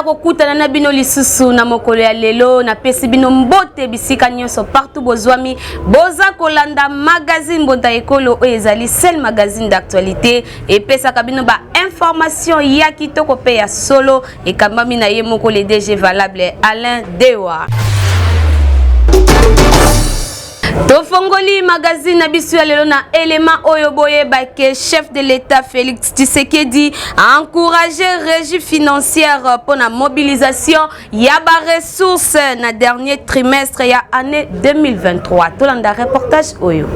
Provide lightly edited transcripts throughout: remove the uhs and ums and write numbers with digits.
na kokutana na bino lisusu na mokolo ya lelo. Napesi bino mbote bisika nyonso, partout bozwami, boza kolanda magazine Mbonda Ekolo, oyo ezali seul magazine d'actualité epesaka bino ba information ya kitoko mpe ya solo, ekambami na ye moko le DG valable Alain Dewa. Tofongoli magazine na biso ya lelo na élément oyo boyeba ke chef de l'État Félix Tshisekedi a encouragé régie financière pour la mobilisation ya ba ressources na dernier trimestre ya année 2023. Tolanda reportage oyo.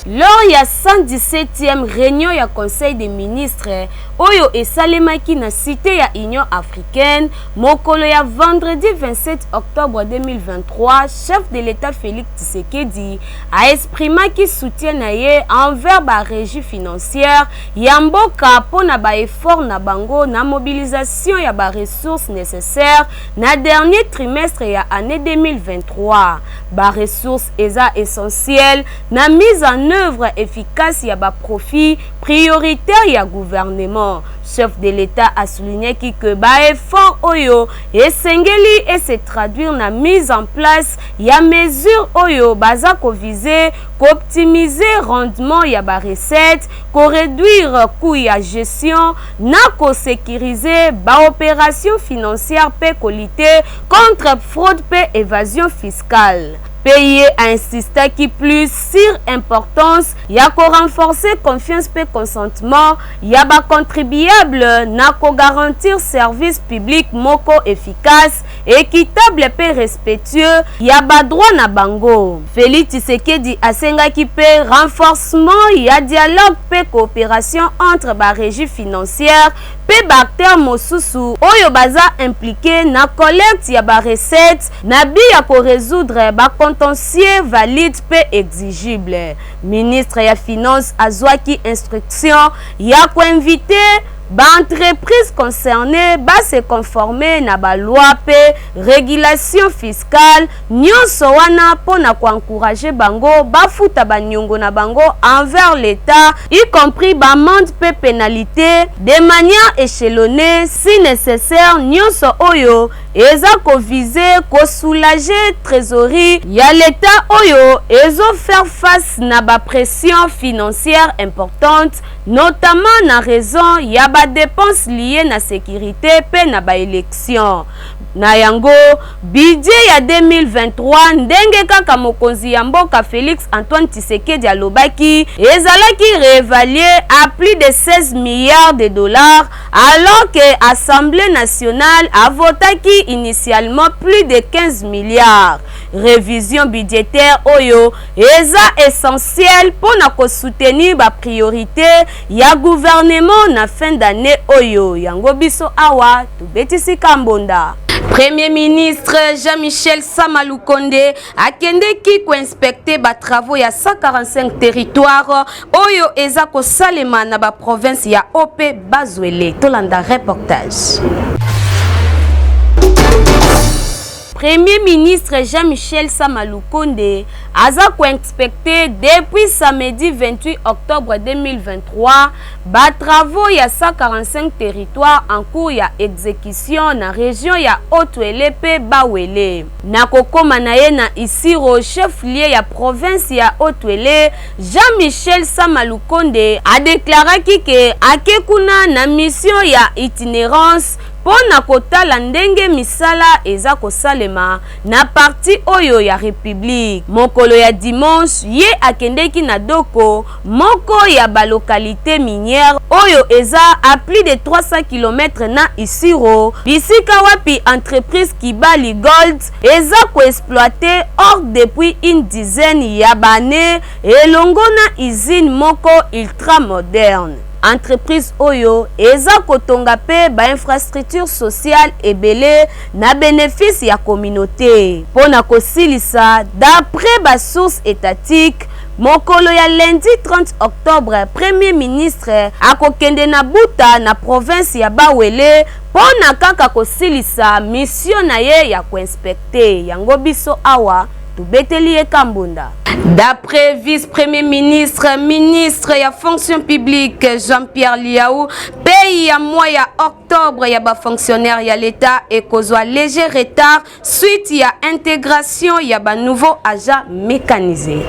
Lors ya 117e réunion ya Conseil des ministres oyo esalemaki na cité ya Union africaine mokolo ya vendredi 27 octobre 2023, chef de l'État Félix Tshisekedi aexprimaki soutien na ye envers barégie financière ya mboka mpo na baeffort na bango na mobilisation ya baressources nécessaires na dernier trimestre ya année 2023. Baressources eza essentiel na mise en œuvre efficace ya baprofit prioritaire ya gouvernement. Chef de l'État asoulignaki que baeffort oyo esengeli ese traduire na mise en place ya mesure oyo baza koviser kooptimiser rendement ya barecette, koréduire coût ya gestion na kosécuriser baopération financière mpe kolutter contre fraude mpe évasion fiscale. Mpe ye ainsistaki plus sur importance ya korenforcer confiance mpe consentement ya bacontribuable na kogarantir service public moko efficace, équitable mpe respectueux ya badroit na bango. Félix Tshisekedi asengaki mpe renforcement ya dialogue mpe coopération entre barégie financière mpe baacteur mosusu oyo baza impliqué na collecte ya barecette na but ya korésoudre bacontentieux valide mpe exigible. Ministre ya Finance azwaki instruction ya koinviter baentreprise concerné base conforme na baloi mpe régulation fiscale nyonso wana mpo na koencourager bango bafuta baniongo na bango envers l'État, y compris baamende mpe pénalité, de manière échelonnée si nécessaire. Nyonso oyo eza koviser kosoulager trésorerie ya l'État oyo ezofaire face na bapression financière importante, notamment na raison ya badépense liées na sécurité mpe na baélection. Na yango, budget ya 2023, ndenge kaka mokonzi ya mboka Félix Antoine Tshisekedi alobaki, ezalaki réévalué à plus de 16 milliards de dollars, alors que Assemblée nationale avotaki initialement plus de 15 milliards. Révision budgétaire oyo eza essentiel mpo na kosoutenir bapriorité ya gouvernement na fin d'année oyo. Yango biso awa tobetisi kambonda. Premier ministre Jean-Michel Sama Lukonde akendeki koinspecter batravaux ya 145 territoire oyo eza kosalema na baprovince ya Haut mpe Bas-Uele. Tolanda reportage. Premier ministre Jean-Michel Sama Lukonde aza koinspecter depuis samedi 28 octobre 2023 batravaux ya 145 territoire en cours ya exécution na région ya Haut-Uele mpe Bas-Uele. Na kokóma na ye na Isiro, chef-lieu ya province ya Haut-Uele, Jean-Michel Sama Lukonde adeklaraki ke ake kuna na mission ya itinérance mpo na kotala ndenge misala eza kosalema na partie oyo ya république. Mokolo ya dimanche, ye akendeki na Doko, moko ya balocalité minière oyo eza à plus de 300 km na Isiro, bisika wapi entreprise Kibali Gold eza koexploiter or depuis une dizaine ya baannées elongo na usine moko ultra moderne. Entreprise oyo eza kotonga mpe bainfrastructure sociale ebele na bénéfice ya communauté. Mpo na kosilisa, d'après basource étatique, mokolo ya lundi 30 octobre, premier ministre akokende na Buta, na province ya Bas-Uele, mpo na kaka kosilisa mission na ye ya koinspecter. Yango biso awa tobeteli ye kambunda. D'après vice-premier ministre, ministre ya fonction publique Jean-Pierre Lihau, paye ya mois ya octobre ya ba fonctionnaire ya l'État ekozwa léger retard suite ya intégration ya ba nouveaux agents mécanisés.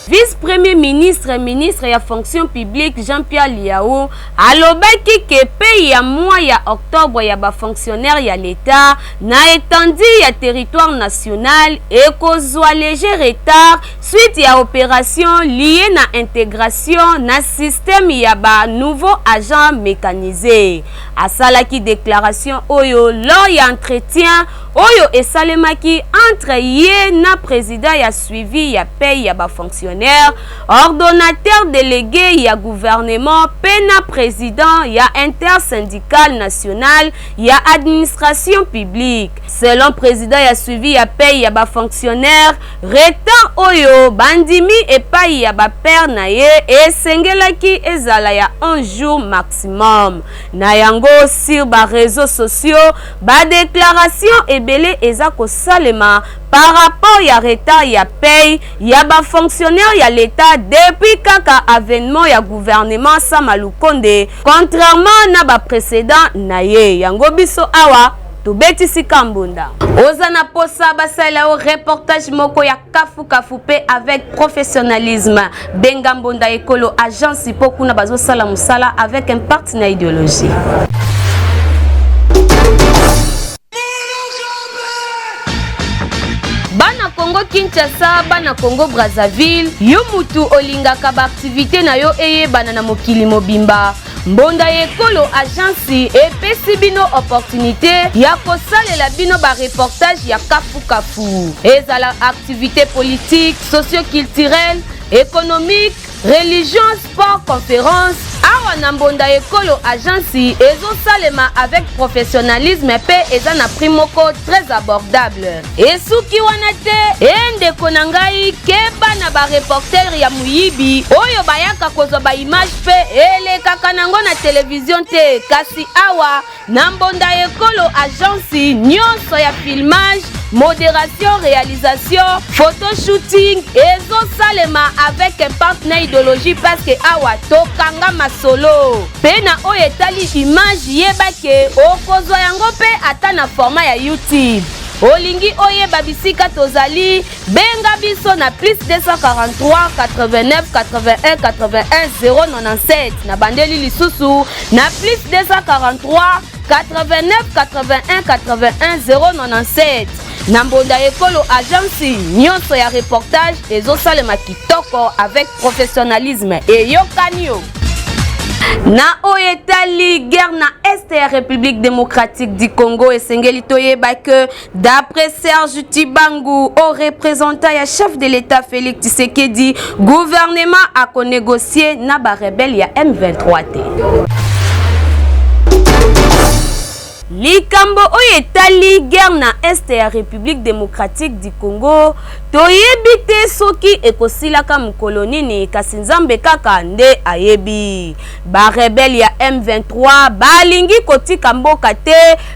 Vice-premier ministre, ministre ya fonction publique Jean-Pierre Lihau alobaki ke paye ya mois ya octobre ya ba fonctionnaire ya l'État na étendue ya territoire national ekozwa léger retard suite ya opération liée na intégration na système ya ba nouveaux agents mécanisés. Asalaki déclaration oyo lors ya entretien oyo esalemaki entre ye na président ya suivi ya paye ya bafonctionnaire, ordonnateur délégué ya gouvernement mpe na président ya intersyndical national ya administration publique. Selon président ya suivi ya paye ya bafonctionnaire, retard oyo bandimi epai ya bapairs na ye esengelaki ezala ya 1 jour maximum. Na yango, sur baréseaux sociaux, badéclaration ebele eza kosalema par rapport ya retard ya paye ya bafonctionnaire ya l'État depuis kaka avènement ya gouvernement Sama Lukonde, contrairement na baprécédent na ye. Yango biso awa tobetisi kambunda. Oza na posa basalela yo reportage moko ya kafukafu mpe avec professionnalisme, benga Mbonda Ekolo Agence, mpo kuna bazosala mosala avec impact na idéologie. Bana Congo Kinshasa, bana Congo Brazzaville, yo mutu olingaka baaktivité na yo eyebana na mokili mobimba, Mbonda Ekolo Agence epesi bino opportunité ya kosalela bino bareportage ya kafukafu, ezala activité politique, socioculturelle, économique, religion, sport, conférence. Awa na Mbonda Ekolo Agence ezosalema avec professionnalisme mpe eza na prix moko très abordable. Esuki wana te. E ndeko na ngai, keba na bareporter ya moyibi oyo bayaka kozwa baimage mpe elekaka nango na televizio te. Kasi awa na Mbonda Ekolo Agence, nyonso ya filmage, modération, réalisation, photoshooting ezosalema avec impact na idéologie, parce que awa tokanga masolo. Mpe na oyo etali image, yeba ke okozwa yango mpe ata na format ya YouTube. Olingi oyeba bisika tozali, benga biso na plus 243 89 81 81 097. Na bandeli lisusu, na plus 243 89 81 81 097. Na Mbonda Ekolo Agence, nyonso ya reportage ezosalema kitoko avec professionnalisme. Eyokani yo. Na oyo etali guerre na est ya République démocratique du Congo, esengeli toyeba ke d'après Serge Tshibangu, au représentant ya chef de l'État Félix Tshisekedi, gouvernement akonégocier na barebelle ya M23 te. Likambo oyo etali guerre na est ya République démocratique du Congo, toyebi te soki ekosilaka mokolo nini, kasi Nzambe kaka nde ayebi. Barebelle ya M23 balingi kotika mboka te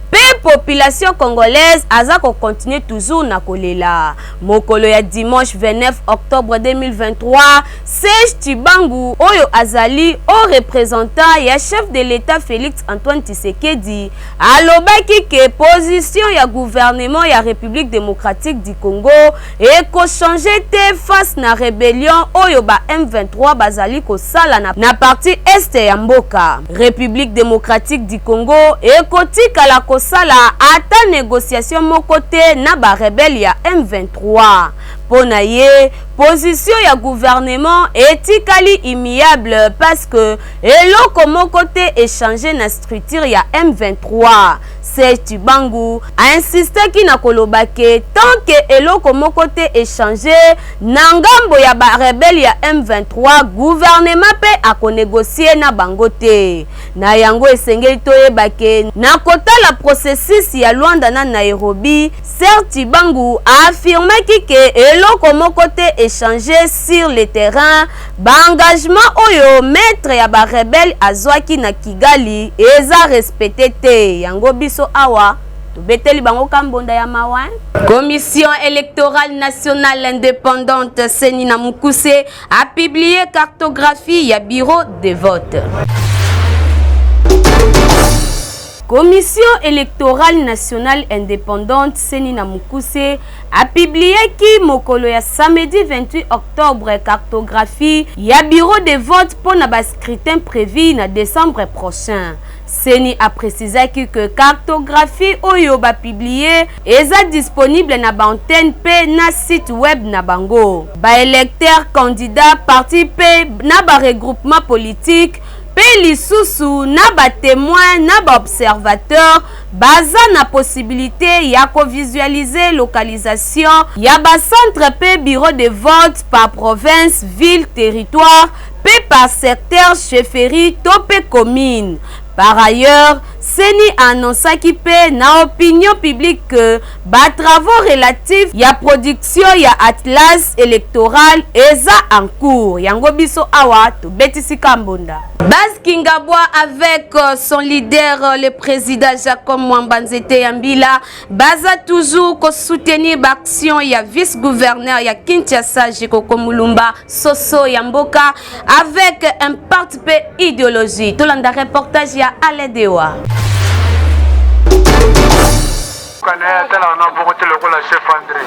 mpe population congolaise aza kocontinuer toujours na kolela. Mokolo ya dimanche 29 octobre 2023, Serge Tshibangu, oyo azali au représentant ya chef de l'État Félix Antoine Tshisekedi, alobaki ke position ya gouvernement ya République démocratique du Congo ekochanger te face na rébellion oyo ba M23 bazali kosala na partie est ya mboka. République démocratique du Congo ekotikala kosala ata négociation moko te na barebelle ya M23. Mpo na ye, position ya gouvernement etikali immuable parce que eloko moko te echanger na structure ya M23. Serge Tshibangu ainsistaki na koloba ke tant ke eloko moko te echanger na ngambo ya barebelle ya M23, gouvernement mpe akonégocier na bango te. Na yango, esengeli toyeba ke na kotala processus ya Luanda na Nairobi, Serge Tshibangu aafirmaki ke eloko moko te echanger sur le terrain. Baengagement oyo maître ya barebelle azwaki na Kigali eza respecté te. Yango biso awa Tobeteli bango kambonda ya mawa. Commission électorale nationale indépendante CENI na mokuse a publié cartographie ya bureau de vote. Commission électorale nationale indépendante CENI na mokuse apubliaki mokolo ya samedi 28 octobre cartographie ya bureau de vote mpo na bascrutin prévu na décembre prochain. CENI aprécisaki que cartographie oyo bapublier eza disponible na baantenne mpe na site web na bango. Baélecteur, candidat, parti mpe na baregroupement politique mpe lisusu na batémoin na baobservateur baza na possibilité ya kovisualiser localisation ya bacentre mpe bureau de vote par province, ville, territoire mpe par secteur, chefferie to mpe commune. Par ailleurs, CENI annonçaki mpe na opinion publique que batravaux relatifs ya production ya atlas électoral eza en cours. Yango biso awa tobetisi kambonda. Base Kingabwa avec son leader, le président Jacob Mwamba Nzete Yambila, baza toujours kosoutenir baaction ya vice-gouverneur ya Kinshasa, Jekoko Mulumba, Soso ya mboka, avec impact mpe idéologie. Tolanda reportage ya Alain Dewa. Kana ye atalaka na bongo te lokola chef André.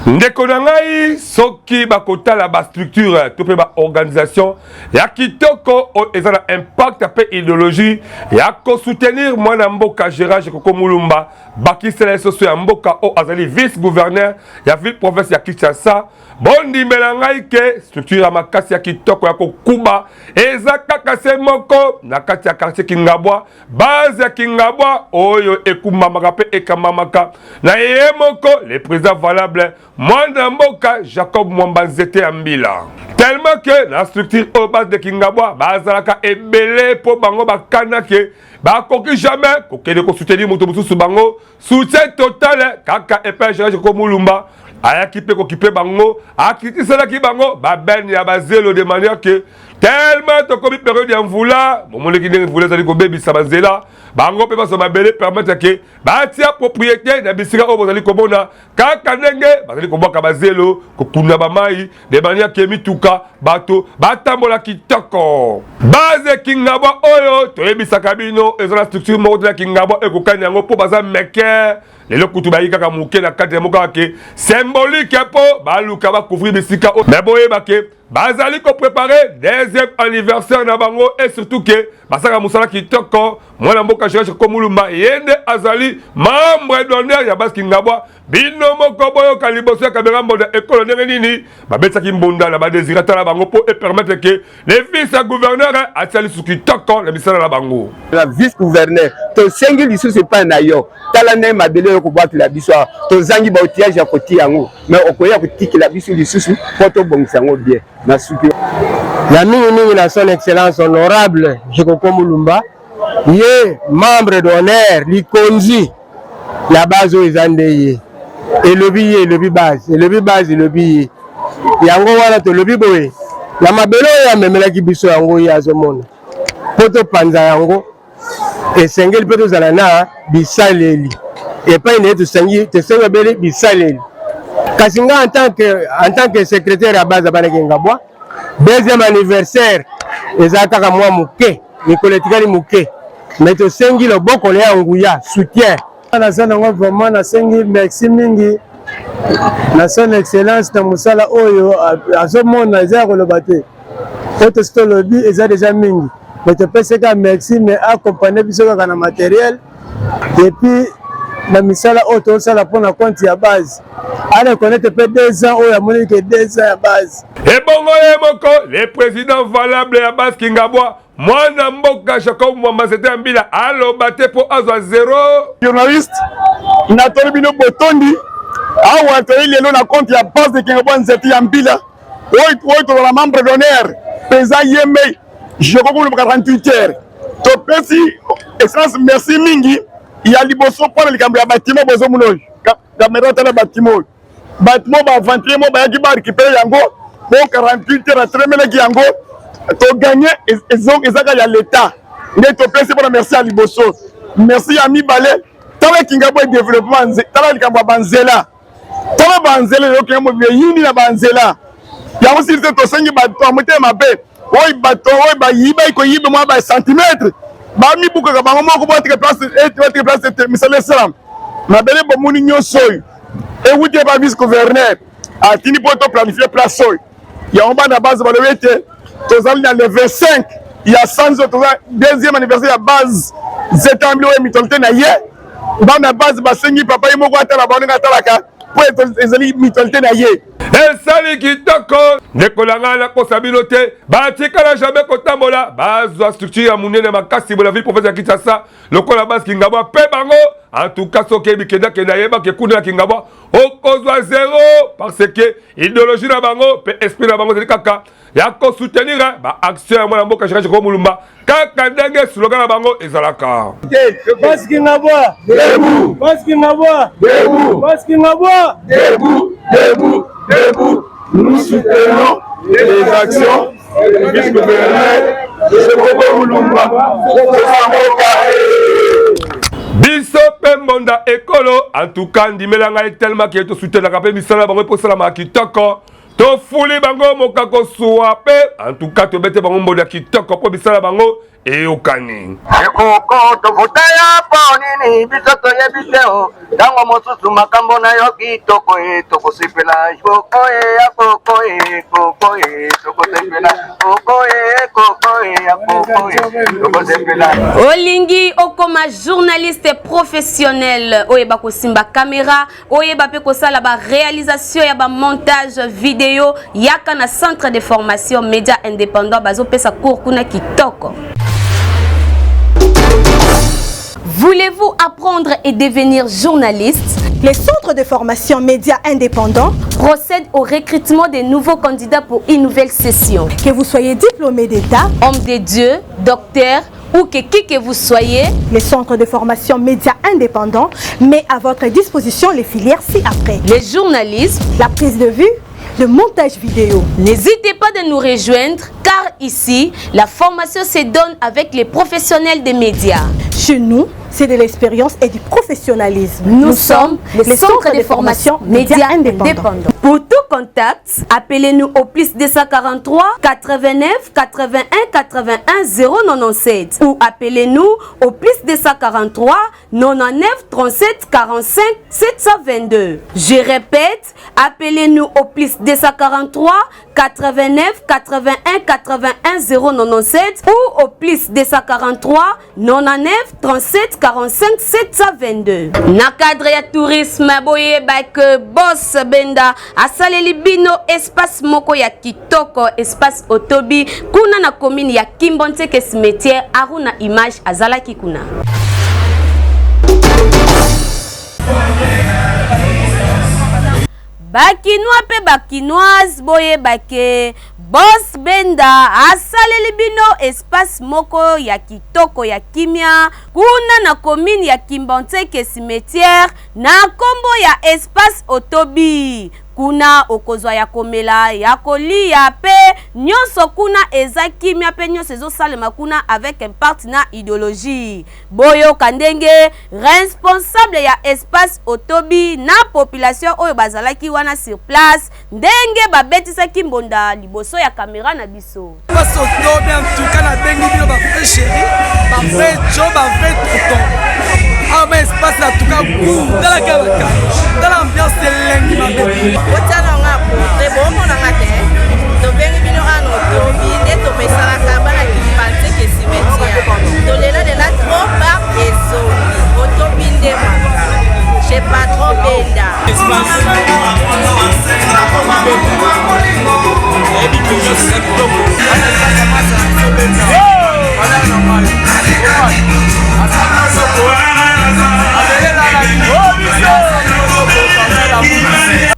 Ndeko na ngai, soki bakotala bastructure to mpe baorganisation ya kitoko oyo eza na impact mpe idéologie ya kosoutenir mwana mboka Gérard Jekoko Mulumba, bakisela ye soso ya mboka oyo azali vice gouverneur ya ville province ya Kinshasa, bondimela ngai ke structure ya makasi ya kitoko ya kokuba eza kaka se moko na kati ya quartier Kingabwa, base ya Kingabwa, oyo ekumbamaka mpe ekambamaka na ye moko le président valable, mwana mboka Jacob Mwamba Nzete ya Mbila. Tellement ke na structure oyo base de Kingabwa bazalaka ebele mpo bango bakana ke bakoki jamais kokende kosoutenir moto mosusu. Bango soutien total kaka epai Gérard Jeko Mulumba. Ayaki mpe kokipe bango, akitiselaki bango babene ya bazelo, de manière ke tellement tokomi période ya mvula, bomoneki ndenge mvula ezali kobebisa banzela, bango mpe bazwa mabele permettre ke batia propriété na bisika oyo bozali komona kaka ndenge bazali kobwaka bazelo, kokunda bamai, de manière ke mituka, bato batambola kitoko. Base Kingabwa oyo toyebisaka bino eza na structure moko te ya Kingabwa ekokani yango, mpo baza meke. Lelo kutu bayi kaka moke na kati ya moko kaka ke symbolique mpo baluka bacouvrir bisika oyo. Me boyeba ke bazali kopréparer deuxième anniversaire na bango et surtout ke basalaka mosala kitoko. Mwana mboka George Komulumba, ye nde azali membre d'honneur ya base Kingabwa. Bino moko boyoka liboso ya kamera mbonda ekolo ndenge nini babetaki mbonda na badésiré tala bango mpo epermettre ke le vice ya gouverneur atia lisusu kitoko na misala na bango. Na vice gouverneur, tosengi lisusu epai na yo, tala ndenge mabele oyo kobwakela biso awa, tozangi baoutillage ya kotia yango, mais okoya kotikela biso lisusu mpo tobongisa yango bien. Na suki. Ya mingimingi na son excellence honorable Jekoko Mulumba, ye membre d'honneur, likonzi ya base oyo eza nde ye. Elobi ye, elobi base, elobi base, elobi ye. Yango wana tolobi boye, na mabele oyo amemelaki biso yango, ye azomona mpo topanza yango, esengeli mpe tozala na bisaleli epai na ye. Tosengi, tosengi ebele bisaleli. Kasi nga en tant que secrétaire ya base abanaki Ngabwa, deuxième anniversaire eza kaka mwa moke, mikolo etikali moke, mais tosengi loboko na ya nguya, soutien. Naza nango vraiment, nasengi merci mingi na son excellence na mosala oyo azomona. Eza ya koloba te, po tosi tolobi eza deja mingi, mais topesi kaka merci, mais accompagne biso kaka na matériel et puis na misala oyo tozosala mpona compte ya base. Areconnaître mpe 2 ans oyo amoni ke 2 ans ya base. Ebongo ye moko le président valable ya base Kingabwa, mwana mboka Jacob Mwamba Nzete ya Mbila, aloba te mpo azwa zero. Journaliste, natoli bino botondi. Awa toyi lelo na compte ya base de Kingabwa Nzete ya Mbila oyo tozala membre d'honneur mpenza ye mei Jeko koloba 48 heures. Topesi excellence merci mingi ya liboso mpona likambo ya bâtiment. Bozomona oyo kamera, tala bâtiment oyo, bâtiment baaventurier mo bayaki barécupérer yango po 48 heures atelemelaki yango, togagner ezaka ya l'État. Nde topesi mpona merci ya liboso. Merci ya mibale. Tala Kingabwa developpement, tala likambo ya banzela, tala banzela lelo Kingabwa eyindi na banzela yango. Sili te, tosengi bato ya motema mabe oyo, bato oyo bayibaki koyiba mwa ba centimetre, bamibukaka bango moko, batika place, batika place ete misala esalama. Mabele bomoni nyonso oyo ewuti epa vice gouverneur atindi mpo to planifie place oyo. Yango bana base balobi ete tozali na le 25 ya sanzo, toza deuxième anniversaire ya base Zetambili oyo mutualité na ye. Bana base basengi papa ye moko atala bango ndenge atalaka, mpo ezali mutualité na ye. Esali kitoko, ndeko na ngai, nakosa bino te, batikala jamais kotambola bazwa structure ya monene makasi bola ville province ya Kinshasa lokola base Kingabwa. Mpe bango en tout cas, soki oyebi kendakende, ayebaki kuna na Kingabwa okozwa zero, parce que idéologie na bango mpe esprit na bango ezali kaka ya kosoutenir baaction ya mwana mboka Gérard Mulumba, kaka ndenge slogan na bango ezalaka. Base Kingabwa debout! Base Kingabwa debout! Base Kingabwa debout! Debout! Debout! Nous soutenons les actions du vice-gouverneur Jekoko Mulumba. Biso mpe mbonda ekolo, en tout cas ndimela ngai, tellement ke tosutenaka mpe misala bango eposalamaka kitoko, tofuli bango mokako suwa mpe en tout cas tobete bango mbonda kitoko mpo misala bango eyokani. Ekoko tofuta ya mpo nini? Biso toyebi te o ntango mosusu makambo na yo kitoko e tokosepela koko e ya koko e koko e tokosepela koko e koko e ya koko e tokosepela. Olingi okoma journaliste professionnel, oyeba kosimba caméra, oyeba mpe kosala baréalisation ya bamontage video, yaka na centre de formation Média Indépendant, bazopesa cours kuna kitoko. Voulez-vous apprendre et devenir journaliste? Les centres de formation Médias Indépendants procèdent au recrutement des nouveaux candidats pour une nouvelle session. Que vous soyez diplômé d'État, homme de Dieu, docteur ou que qui que vous soyez, les centres de formation Médias Indépendants met à votre disposition les filières ci-après. Le journalisme, la prise de vue, le montage vidéo. N'hésitez pas de nous rejoindre car ici, la formation se donne avec les professionnels des médias. Chez nous, c'est de l'expérience et du professionnalisme. Nous sommes les centres de formation Médias Indépendants. Pour tout contact, appelez-nous au plus 243 89 81 81 097 ou appelez-nous au plus 243 99 37 45 722. Je répète, appelez-nous au plus 243 89 81 81 097 ou au plus 243 99 37 45 722. Na cadre ya tourisme, boyeba ke Boss Benda asaleli bino espace moko ya kitoko, espace Otobi, kuna na commune ya Kimbanseke cimetière. Aruna Image azalaki kuna. Bakinois mpe Bakinoise, boyeba ke Boss Benda asaleli bino espace moko ya kitoko ya kimia kuna na commune ya Kimbanseke cimetière na nkombo ya espace Otobi. Kuna okozwa ya komela, ya kolia mpe nyonso. Kuna eza kimia mpe nyonso ezosalema kuna avec impact na idéologie. Boyoka ndenge responsable ya espace Otobi na population oyo bazalaki wana sur place, ndenge babetisaki mbonda liboso ya kamera na biso. Espace Otobi, en tout cas nabengi bino bavrai chéri, bavrai jo, bavrai tonton. Awa ba espace na tuka goût, tala kaka, tala ambiance elengi mabe. Botiala nga portrait, bomonanga te. Tobengi bino ana Otobi nde tomesanaka bana Kimbanseke cimetière. Tolelalela trop bar ezongi Otobi nde makambo chez patron Benda.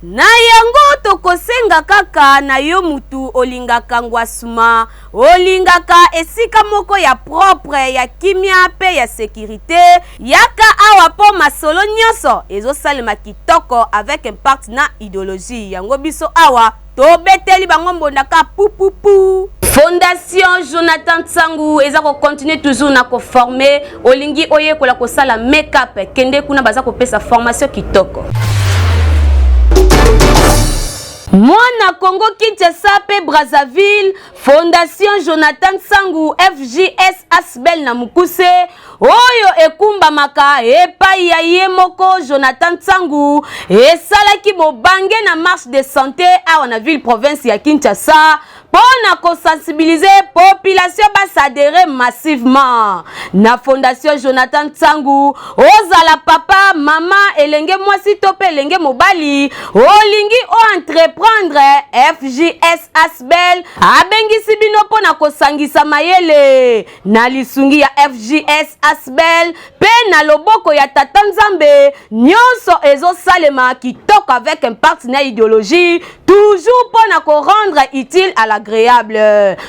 Na yango tokosenga kaka na yo mutu olingaka ngwasuma, olingaka esika moko ya propre, ya kimia mpe ya sécurité, yaka awa mpo masolo nyonso ezosalema kitoko avec impact na idéologie. Yango biso awa tobeteli bango mbondaka pupupu. Fondation Jonathan Tsangu eza ko continuer toujours na ko former. Olingi oyekola kosala make-up, kende kuna baza kopesa formation kitoko. Mwana Congo Kinshasa pe Brazzaville, Fondation Jonathan Tsangu FJS Asbel na mukuse oyo ekumbamaka epai ya ye moko Jonathan Tsangu esalaki bobange na marche de santé awa na ville province ya Kinshasa mpo na kosensibiliser population basadere massivement na Fondation Jonathan Tsangu. Ozala papa, mama, elenge mwasi to mpe elenge mobali, olingi oentreprendre, FJS Asbel abengisi bino mpo na kosangisa mayele na lisungi ya FJS Asbel mpe na loboko ya Tata Nzambe. Nyonso ezosalema kitoko avec impact na idéologie, toujours mpo na korendre utile à l'agréable.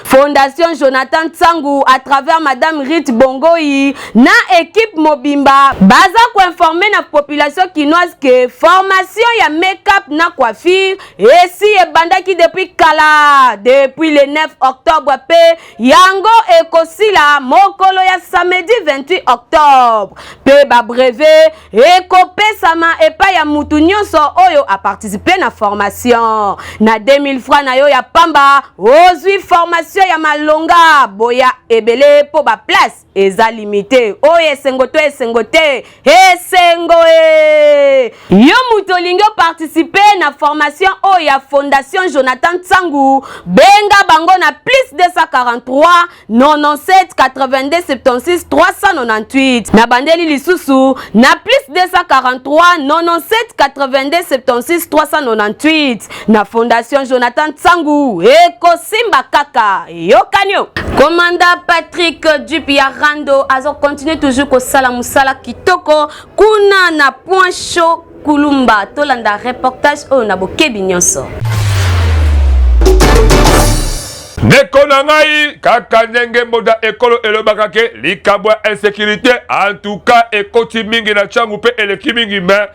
Fondation Jonathan Tsangu à travers Madame Rite Bongoi na équipe mobimba baza koinforme na population kinoise ke formation ya make-up na coiffure esi ebandaki depuis kala, depuis le 9 octobre, mpe yango ekosila mokolo ya samedi 28 octobre, mpe babrevet ekopesama epai ya mutu nyonso oyo aparticipe na formation. Na 2000 francs na yo ya pamba, ozwi formation ya malonga. Boya ebele mpo baplace eza limité. Oyo esengo to esengo te? Esengo e! Yo moto olingi oparticipe na formation oyo ya Fondation Jonathan Tsangu, benga bango na plus 243 97 82 76 398. Na bandeli lisusu, na plus 243 97 82 76 398. Na Fondation Jonathan Tsangu, ekosimba kaka. Yokani yo. Commandant Patrick Dup ya Rando azo continuer toujours kosala mosala kitoko kuna na Point Chaud Kulumba. Tolanda reportage oyo na bokebi nyonso. Ndeko na ngai, kaka ndenge mboda ekolo elobaka ke likambo ya insécurité en tout cas ekoti mingi na Tshangu mpe eleki mingi, mais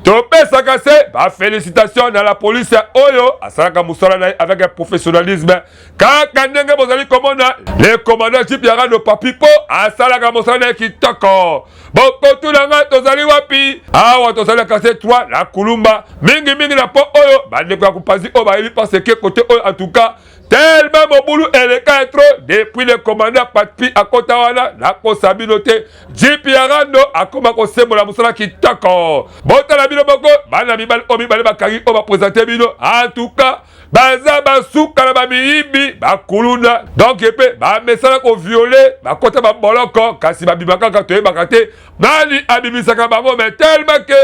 topesaka se bafélicitation na la police oyo asalaka mosala na ye avec un professionnalisme. Kaka ndenge bozali komona le commandant Jeep ya Rando Papi mpo asalaka mosala na ye kitoko. Bokotuna ngai tozali wapi? Awa tozali na quartier 3 na Kulumba, mingimingi na po oyo bandeko ya kopanzi oyo bayebi, parce que côté oyo en tout cas tellement mobulu eleka ya trop. Depuis le commandant Papi akota wana, nakosa bino te, Jeep ya Rando akoma kosembola mosala kitoko. Botala bino moko bana mibali oyo mibale bakangi oyo bapresente bino. En tout cas baza basuka na bamiyibi, bakuluna, donc mpe bamesana koviole, bakota baboloko kasi babima kaka, toyebaka te nani abimisaka bango. Mais tellement ke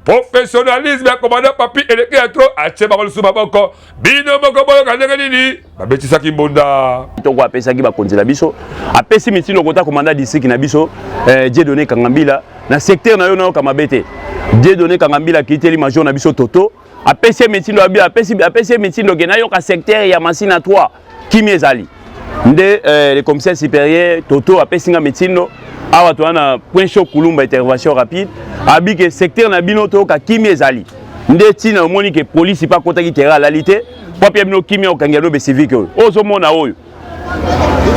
professionnalisme ya commandant Papi eleki ya trop, atie bango lisusu maboko. Bino moko boyoka ndenge nini babetisaki mbonda. Kitoko apesaki bakonzi na biso, apesi mitindo kota commandant district na biso Dieudonné Kangambila na secteur na yo nayoka mabe te. Dieudonné Kangambila akiteli major na biso Toto, apesi ye mitindo, abi apesi ye mitindo ke nayoka secteur ya Masina 3 kimi ezali nde. Le commissaire supérieur Toto apesi nga mitindo awa toza na Point Chaud Kulumba, intervention rapide, abi ke secteur na bino toyoka kimi ezali. Nde ntina omoni ke polisi mpe akotaki terrain, alali te po apia bino kimia. Okangi bino becivique oyo ozomona oyo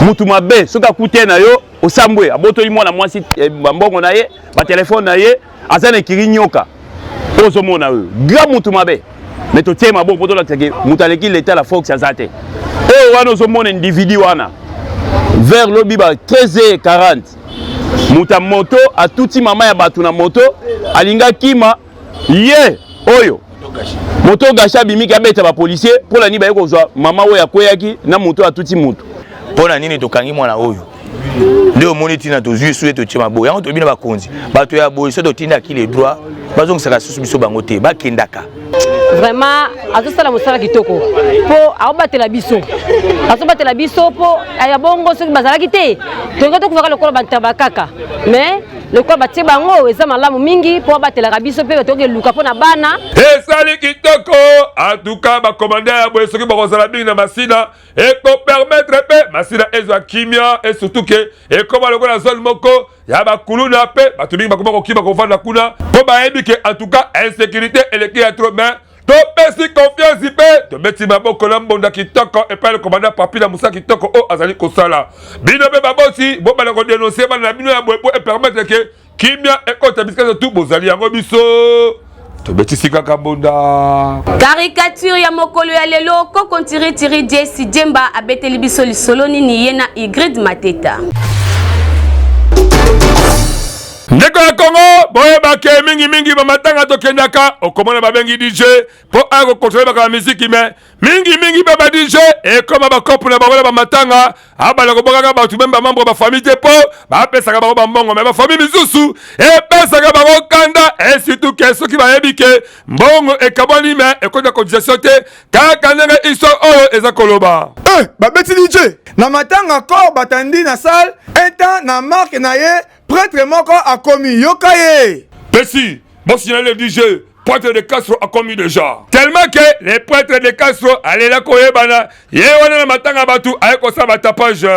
mutu mabe, soki akute na yo osambwe, abotoli mwana mwasi bambongo na ye, batelefone na ye, aza na ekiri nyoka. Oyo ozomona oyo grand mutu mabe, mais totie maboko mpo tolakisa ke moto aleki leta la fox aza te. Oyo wana ozomona individu wana, vers lobi ba 13h40, moto ya moto atuti mama ya bato na moto, alingi akima ye. Oyo moto gashi abimiki abeta bapolisier mpo na nini baye kozwa mama oyo akweyaki na moto atuti moto. Mpo na nini tokangi mwana oyo? Nde omoni ntina tozwi su ye, totie maboye yango. Toyebi na bakonzi bato ya boye, so totindaki le droit, bazongisaka susu biso bango te, bakendaka. Vraiment azosala mosala kitoko mpo aobatela biso, azobatela biso mpo ya bongo. Soki bazalaki te, tolingi tokufaka lokola bantaba kaka, mais lokola batie bango eza malamu mingi mpo abatelaka biso mpe tokoki eluka mpo na bana. Esali kitoko. En tout cas bacommandant ya boye, soki bakozala mingi na Masina, ekopermettre mpe Masina ezwa kimia et surtout ke ekoma lokola zone moko. ya bakuluna mpe bato mingi bakoma kokima kovanda kuna mpo bayebi ke en tout cas insécurité eleki ya trop. Mais topesi confiance mpe tobeti maboko na mbonda kitoko epai ya komanda Papi na mosala kitoko oyo azali kosala. Bino mpe baboti, bobanda kodenonse bana na bino ya boye mpo epermettre ke kimia ekota bisika nyonso tu bozali. Yango biso tobetisi kaka mbonda. Caricature ya mokolo ya lelo, Koko Ntiritiri Jesi Jemba abeteli biso lisolo nini ye na Ingrid Mateta? Ndeko ya Kongo, boyebake mingimingi bamatanga tokendaka, okomona babengi DJ mpo aya kokontrole baka bamiziki. Me mingimingi mpe ba DJ ekoma bakope na bango na bamatanga, abanda kobokaka bato meme bamembre bafamille te mpo bapesaka bango bambongo. Me bafamille misusu epesaka bango kanda, e surtout ke soki bayebi ke mbongo ekabwani me ekoti na cotisation te, kaka ndenge histoire oyo eza koloba. Eh, babeti DJ na matanga, corps batandi na salle un temps na marque na ye, prêtre moko akomi, yoka ye. Pesi bosignale le DJ, prêtre de Castro akomi déjà. Tellement que le prêtre de Castro alela koyebana ye wana na matanga, bato aye kosala batapage.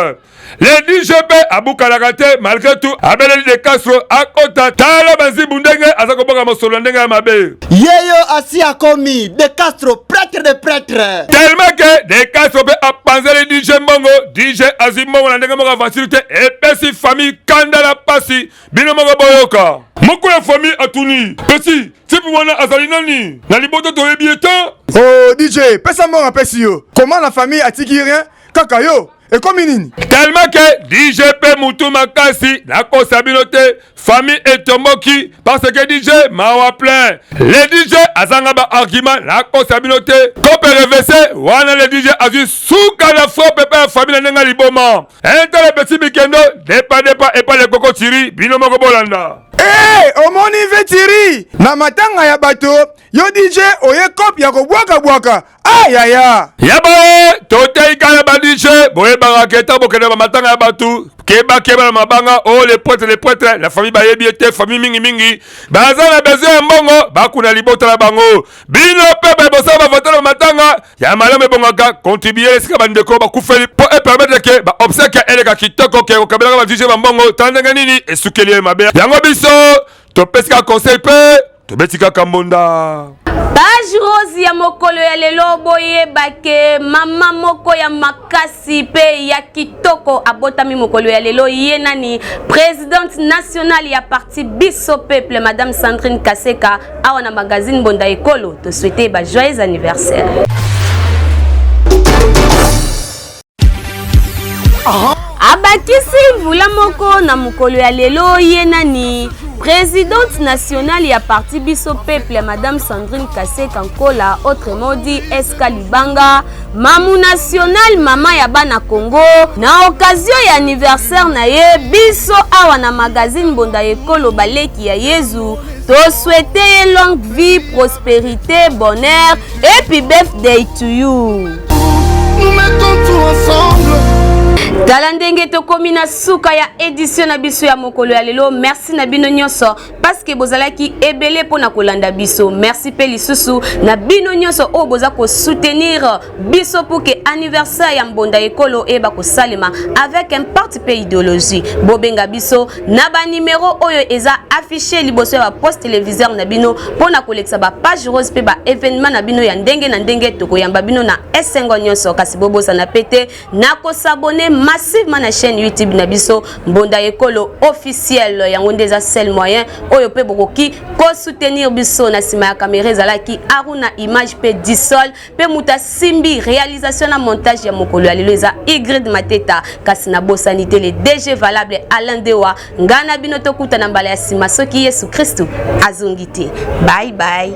Le DJ mpe abukalaka te, malgré tout abeleli de Castro akota. Tala banzimbu ndenge aza koboka mosolo na ndenge ya mabe. Yeyo asi akomi, de Castro, prêtre de prêtre. Tellement que de Castro mpe apanzeli DJ mbongo, DJ azwi mbongo na ndenge moko aventure te, epesi famille kanda na pasi. Bino moko boyoka. Moko ya famille atuni: pesi type wana azali nani na libota? Toyebi ye te. Oh DJ, pesa mbongo, apesi yo koma na famille, atiki rien, kaka yo, ekomi nini? Tellement que DJ mpe mutu makasi, nakosa bino te, famille etomboki parce que DJ mawa plein. Le DJ azanga baargument, nakosa bino te, kope revese wana. Le DJ azwi suka na frappe epai ya famille na ndenge ya liboma. Entala epesi mikendo depadepa epai le koko Tiri. Bino moko bolanda. Hey, omoni ve Tiri na matanga ya bato, yo DJ oye kope ya kobwakabwaka. Ah yaya. Ya boye toteyi kala ba DJ, boyebaka ke ntango bokende bamatanga ya bato, kebakeba na mabanga oyo. Oh, le prêtre, le prêtre, la famille bayebi ye te. Famille mingimingi baza na besoin ya mbongo, bakuna libota na bango. Bino mpe baye bosala bavote na matanga ya malamu, ebongaka contribue esika bandeko bakufeli mpo epermettre ke baobsèque eleka kitoko ke kokabelaka ba DJ bambongo. Tala ndenge nini esukeli ye mabe. Yango biso topesi kaka conseil mpe tobeti kaka mbonda. Page rose ya mokolo ya lelo, boyebake mama moko ya makasi mpe ya kitoko abotami mokolo ya lelo. Ye nani? Présidente nationale ya parti Biso Peuple, madame Sandrine Kaseka. Awa na magazine Mbonda Ekolo, tosouhaite ba joyeux anniversaire. Abakisi mvula moko na mokolo ya lelo. Ye nani? Présidente nationale ya parti Biso Peuple, madame Sandrine Kaseka Nkola, autrement dit SK Libanga, mamu nationale, mama ya bana Congo. Na occasion ya anniversaire na ye, biso awa na magazine Mbonda Ekolo, baleki ya Yezu, tosouhaite ye longue vie, prospérité, bonheur. Happy birthday to you. Nous mettons tout ensemble. Tala ndenge tokomi na suka ya édition na biso ya mokolo ya lelo. Merci na bino nyonso parce que bozalaki ebele mpona kolanda biso. Merci mpe lisusu na bino nyonso oyo boza kosoutenir biso pour que anniversaire ya Mbonda Ekolo eyeba kosalema avec impact mpe idéologie. Bobenga biso na banimero oyo eza affiché liboso ya baposte téléviseur na bino mpona kolekisa bapage rose mpe baévénement na bino ya ndenge na ndenge. Tokoyamba bino na esengo nyonso. Kasi bobosana pe te na kos'abonner massivement na chaîne YouTube na biso, Mbonda Ekolo officiel. Yango nde eza seul moyen oyo mpe bokoki kosoutenir biso. Na nsima ya kamera ezalaki Aruna Image mpe Disol, mpe moto asimbi réalisation na montage ya mokolo ya lelo eza Ygrid Mateta. Kasi nabosani te le DG valable Alain Dewa. Ngai na bino tokutana mbala ya nsima soki Yesu Kristu azongi te. Bye bye.